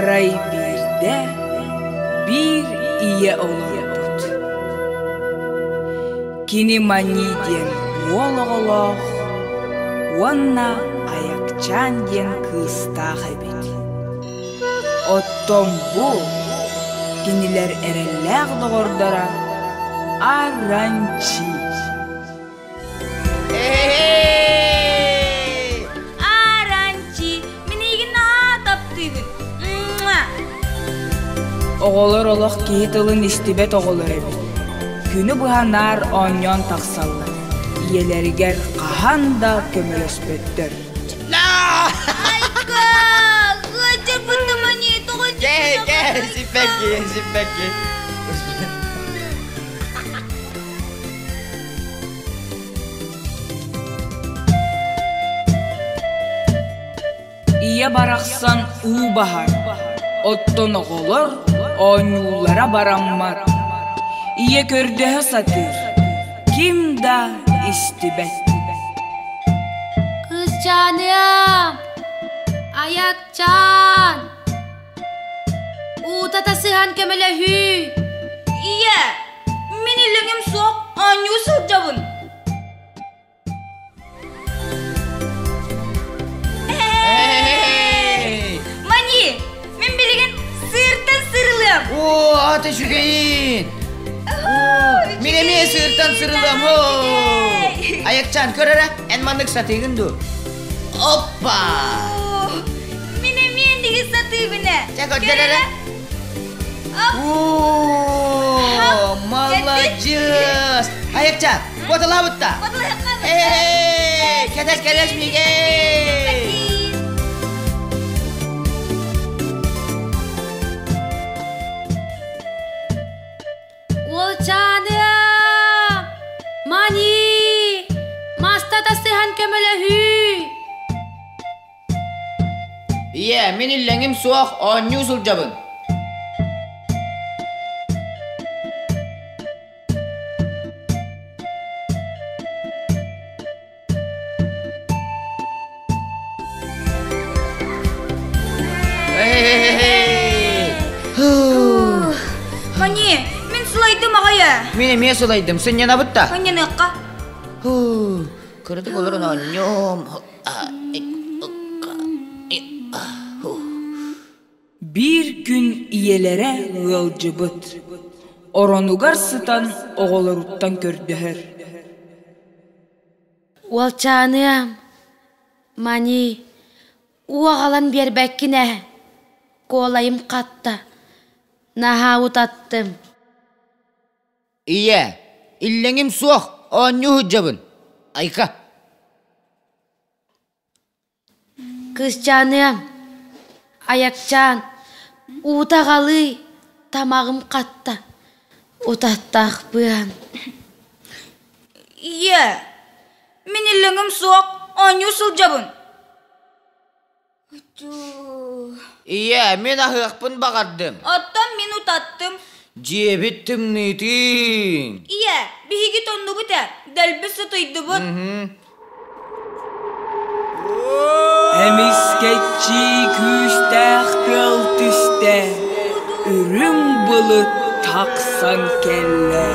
Арай биирдэ биир ийэ олорбут. Кини Мани диэн уол оҕолоох уонна Айакчаан диэн кыыстаах эбит. Оттон бу кинилэр эрэллээх доҕордоро Аранчи. Аранчи, мин эйигин наһаа таптыыбын. Оҕолор олох киһи тылын истибэт оҕолор эбит. Күнү быһа наар оонньоон тахсаллар. Ийэлэригэр хаһан да көмөлөспөттөр. Айка, ыалдьарбыттамани, тоҕо Кэ, кэ, сиппэкки, сиппэкки. Ийэ барахсан уу баһар, оттон оҕолор оонньууллара бараммат. Ийэ көрдөһө сатыыр, ким да истибэт. Кыысчааныам, айакчаан, уута тасыһан көмөлөһүү. Ийэ, мин иллэҥим суох, оонньуу сылдьабын. Мани, мин билигин сыыртан сырылыам. Оо, аата үчүгэйин! Мин эмиэ сыыртан сырылыам. Айакчаан, көр эрэ, эн маннык сатыыгын дуу? Оппа! Мин эмиэ инники сатыыбын ээ. Чэ, көрдөр эрэ. Оо, маладьыас! Айакчаан, Куоталаабытта! Эй, кэтэс, кэтэс миигин! Уолчааныам! Мани! Маста тасыһан көмөлөһүү! Ийэ, мин иллэҥим суох, оонньуу сылдьабын. Мани, мин сылайдым аҕай ээ. Мин эмиэ сылайдым, сынньанабыт да. Сынньаныахха. Кыратык олорон оонньуом. Биир күн ийэлэрэ ыалдьыбыт, оронугар сытан оҕолоруттан көрдөһөр Уолчааныам, Мани, уу аҕалан биэрбэккин ээ, куолайым хатта, наһаа утаттым. Ийээ, иллэҥим суох, оонньуу сылдьабын. Айка. Кыысчааныам, айакчаан, уута аҕалыый, тамаҕым хатта, утаттаахпыан. Ийээ, мин иллэҥим суох, оонньуу сылдьабын. Ийээ, мин аһыахпын баҕардым. Оттон мин утаттым. Дьиэбит тымныытын. Ийээ, биһиги тоннубут ээ, дэлби сытыйдыбыт. Эмискэччи күүстээх тыал түстэ, үрүҥ былыт тахсан кэллэ.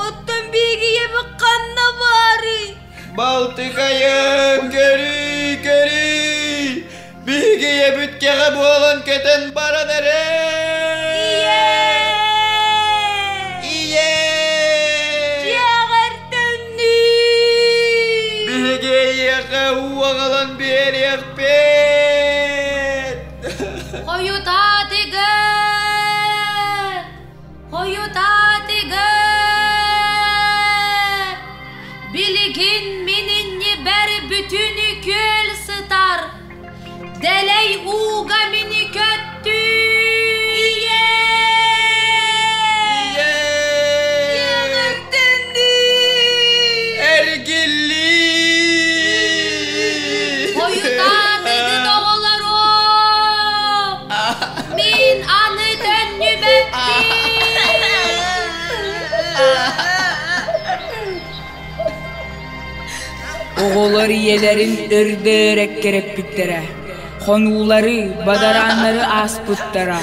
Оттон биһиги ийэбит ханна баарый? Балтыкайым, көрүүй, көрүүй! Биһиги ийэбит кэҕэ буолан көтөн баран эрэ! Ийээ! Ийээ! Дьиэҕэр төннүү! Биһиги эйиэхэ уу аҕалан биэриэхпит! Хойутаатыгыт! Хойутаатыгыт! Билигин мин иннибэр бүтүн күөл сытар. Дэлэй ууга мини көттүү! Ийээ! Ийээ! Эргиллии! Хойутаатыгыт оҕолорум! Мин аны төннүбэппин! Оҕолор ийэлэрин өрдөөр эккирэппиттэрэ, хонуулары, бадарааннары ааспыттара,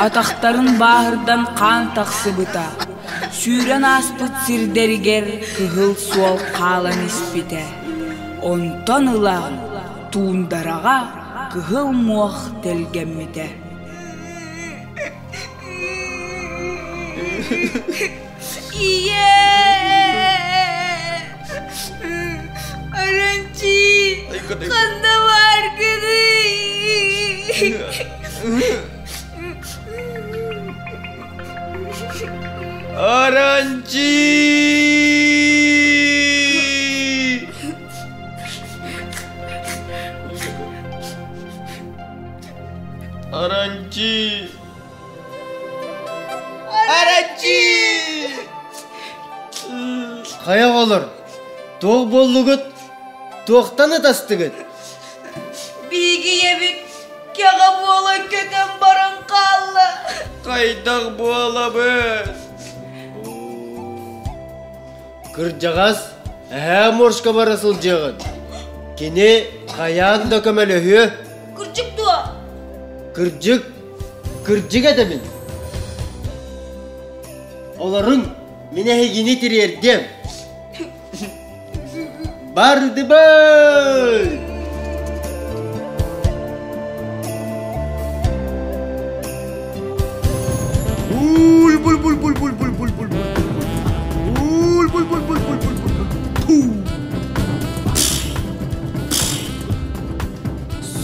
атахтарын бааһырдан хаан тахсыбыта, сүүрэн ааспыт сирдэригэр кыһыл суол хаалан испитэ. Онтон ыла туундараҕа кыһыл муох тэлгэммитэ. Ийээ! Аранчи! Ханна бааргыный? Аранчи! Аранчи! Аранчи! Хайа оҕолор, туох буоллугут? Туохтан ытастыгыт? Биһиги ийэбит кэҕэ буолан көтөн баран хаалла. Хайдах буолабыт? Кырдьаҕас, эһээ моржка бара сылдьыаҕын. Кини хайаан да көмөлөһүө. Кырдьык дуо? Кырдьык, кырдьык этэбин. Олоруҥ, мин эһигини тириэрдиэм. Бардыбыт!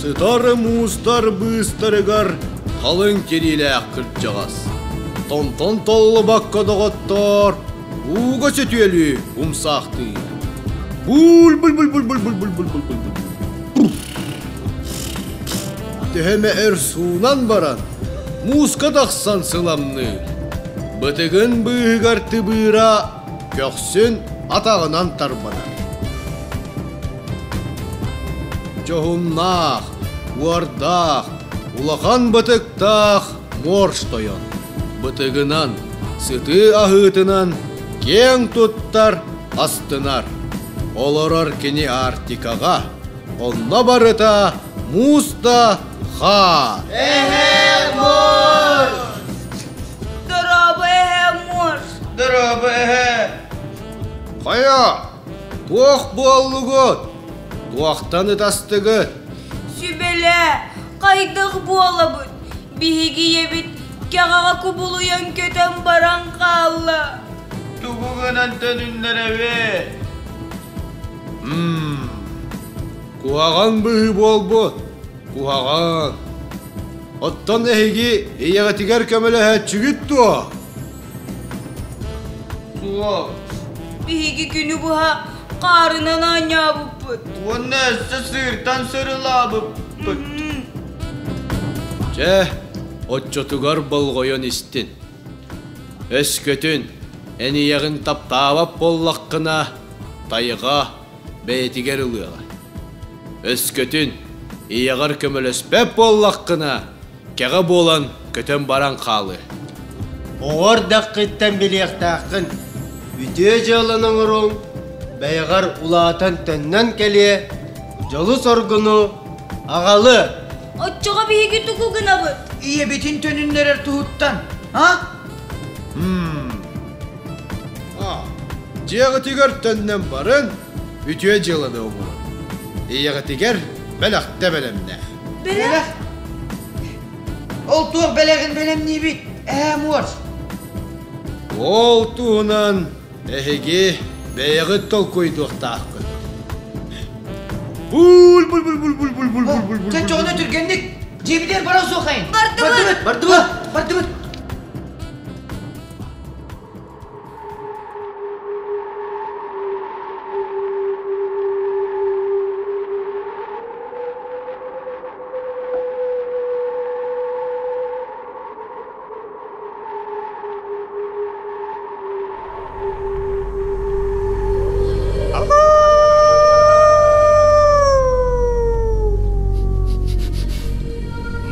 Сытар муустар быыстарыгар халыҥ тириилээх кырдьаҕас. Тонтон толлубакка доҕоттоор, ууга сөтүөлүү умсаахтыы. Бул-бул-бул-бул-бул-бул-бул-бул-бул. Төһө эмэ өр суунан баран, мууска тахсан сыламныыр. Бытыгын быыһыгар тыбыыра көхсүн атаҕынан тарбанар. Дьоһуннаах, уордаах, улахан бытыктаах морж тойон бытыгынан, сытыы аһыытынан киэҥ туттар, астынар. Олорор кини Арктикаҕа, онно барыта муус да хаар. Эһээ морж! Дорообо эһээ морж! Дорообо эһээ! Хайа, туох буоллугут? Туохтан ытастыгыт? Сүбэлээ, хайдах буолабыт? Биһиги ийэбит кэҕэҕэ кубулуйан көтөн баран хаалла. Тугу гынан төнүннэрэбит? Мм, куһаҕан быһыы буолбут, куһаҕан. Оттон эһиги ийэҕитигэр көмөлөһөөччүгүт дуо? Суох. Биһиги күнү быһа хаарынан оонньообуппут. Уонна өссө сыыртан сырылаабыппыт. Чэ, оччотугар болҕойон истин. Өскөтүн эн ийэҕин таптаабат буоллаххына, тайҕа бэйэтигэр ылыаҕа. Өскөтүн ийэҕэр көмөлөспөт буоллаххына, кэҕэ буолан көтөн баран хаалыа. Оҕо эрдэххиттэн билиэхтээххин, үтүө дьыаланы оҥоруоҥ, бэйэҕэр улаатан төннөн кэлиэ, дьолу-соргуну аҕалыа. Оччоҕо биһиги тугу гынабыт? Ийэбитин төнүннэрэр туһуттан, а? Дьиэҕитигэр төннөн барыҥ, үтүө дьыаланы оҥорун. Ийэҕитигэр бэлэхтэ бэлэмнээх. Бэлэх? Ол туох бэлэҕин бэлэмниибит, ээ, муорс? Ол туһунан эһиги бэйэҕит толкуйдуохтааххыт. Бул бул бул бул бул бул бул бул бул. Чэ, чоҕуна түргэнник дьиэбитигэр бара охсуохайын. Бардыбыт! Бардыбыт! Бардыбыт!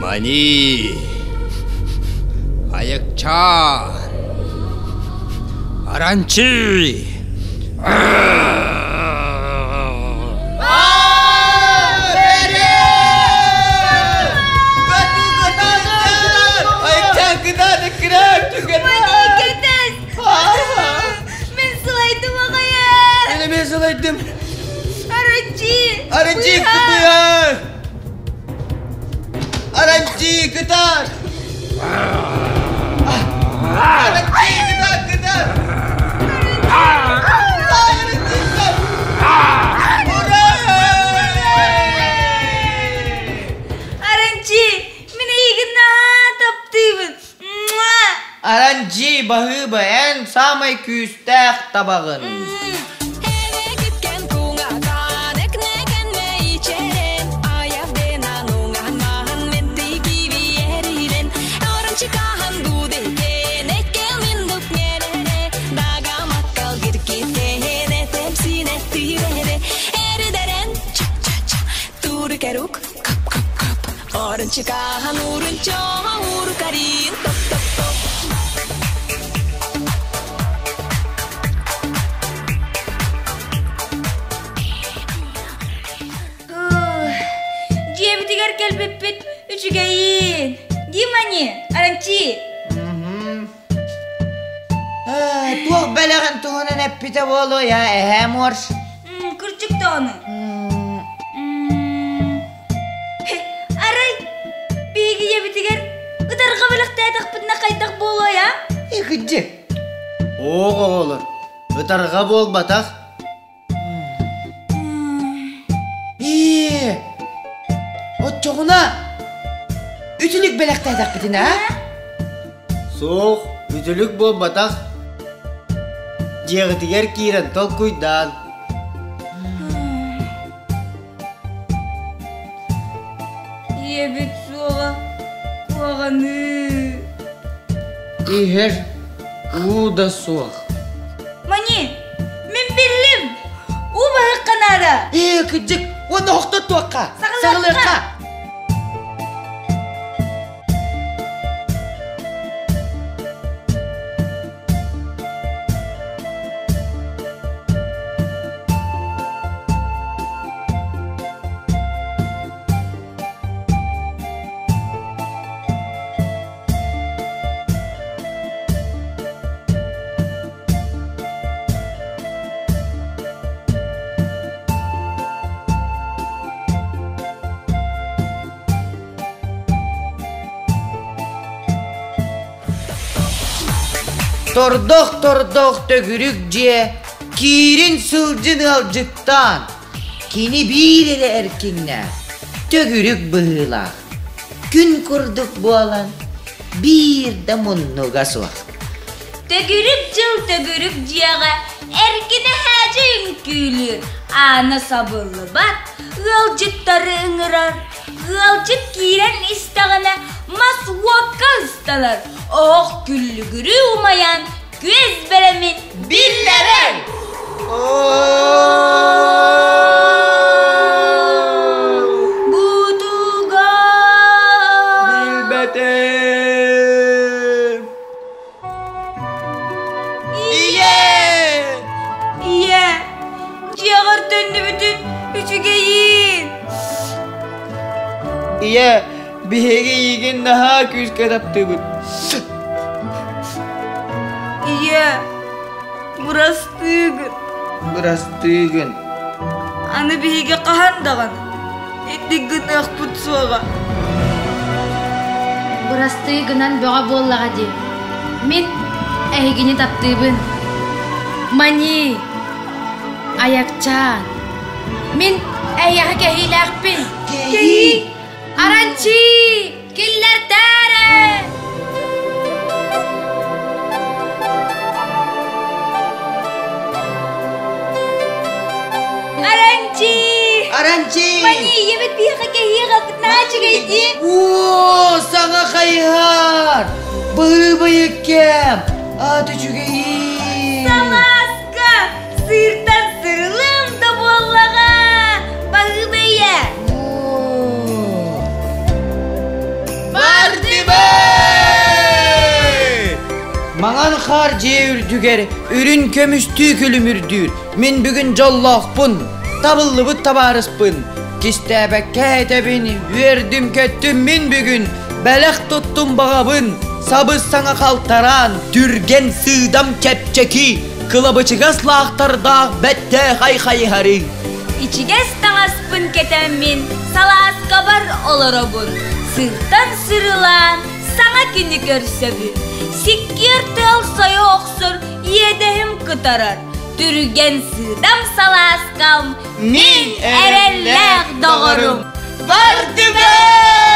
Мани Айыкчаан Аранчи! Аранчи! Аранчи кытыар! Аранчи кытар! Аранчи кытар кытар! Аранчи кытар! Ура! Аранчи, мин эйигин наһаа таптыыбын. Аранчи баһыыба эн саамай күүстээх табаҕын. Оранчикахан урунчоха урукарин топ топ топ. Дьиэбитигэр кэлбиппит үчүгэйин. Димани, Аранчи. Туох бэлэҕин туһунан эппитэ буолуо я эһээ морж? Кырдьык даҕаны. Арай, биһиги ийэбитигэр ытарҕа бэлэхтээтэхпитинэ хайдах буолуой, а? Икидди. Оох оҕолор, ытарҕа буолбатах. Ээ, оччоҕуна үтүлүк бэлэхтээтэхпитинэ, а? Суох, үтүлүк буолбатах. Дьиэҕитигэр киирэн толкуйдаан. Ийэбит суоҕа куһаҕаныы. Иһэр уу да суох. Мани, мин биллим! Уу баһыкка наада! Ээ, кырдьык, уонна охтотуохха! Саҕалыахха! Тордох-тордох төгүрүк дьиэ киирин сылдьын ыалдьыттаан, кини биир эрэ эркиннээх, төгүрүк быһыылаах, күн курдук буолан, биир да муннуга суох. Төгүрүк дьыл төгүрүк дьиэҕэ эркинэ һээдьэ үҥкүүлүүр, аана сабыллыбат, ыалдьыттары ыҥырар, Ыалдьыт киирэн истэҕинэ мас уокка ыстанар, оһох күллүгүрүү умайан күөс бэлэмин биллэрэр. Бутуга Билбэтим. Ийэ! Ийэ, дьиэҕэр төннүбүтүн үчүгэйин! Ийэ, биһиги эйигин наһаа күүскэ таптыыбыт. Ийэ, бырастыыгын. Бырастыыгын. Аны биһиги хаһан даҕаны итинник гыныахпыт суоҕа. Бырастыы гынан бөҕө буоллаҕа дии. Мин эһигини таптыыбын. Мани, Айакчаан, мин эйиэхэ кэһиилээхпин. Кэһии? Аранчи, киллэртээрэ! Аранчи! Аранчи! Мани, ийэбит биһиэхэ кэһии аҕалбыт наһаа үчүгэй дии. Оо, саҥа хайыһар! Быыбайыккэм! Аат үчүгэйи! Салааска! Сыыртан сырылым да буоллаҕа! Баһыыба ийэ! Маҥан хаар дьиэ үрдүгэр үрүн көмүстүү күлүмүрдүүр. Мин бүгүн дьоллоохпун, табыллыбыт табаарыспын. Кистээбэккэ этэбин, үөрдүм-көттүм мин бүгүн, бэлэх туттум баҕабын, сабыс саҥа халтараан, түргэн сыыдам чэпчэки, кылабычыгас лаахтардаах бэттээхэй хайыһары. Ичигэс таҥаспын кэтэммин салааскабар олоробун. Сыртан сырылаан саҥа күнү көрсөбүн. Сиккиэр тыал сойо охсор иэдэһим кытарар. Түргэн сыыдам салааскам мин эрэллээх доҕорум. Бардыбыт!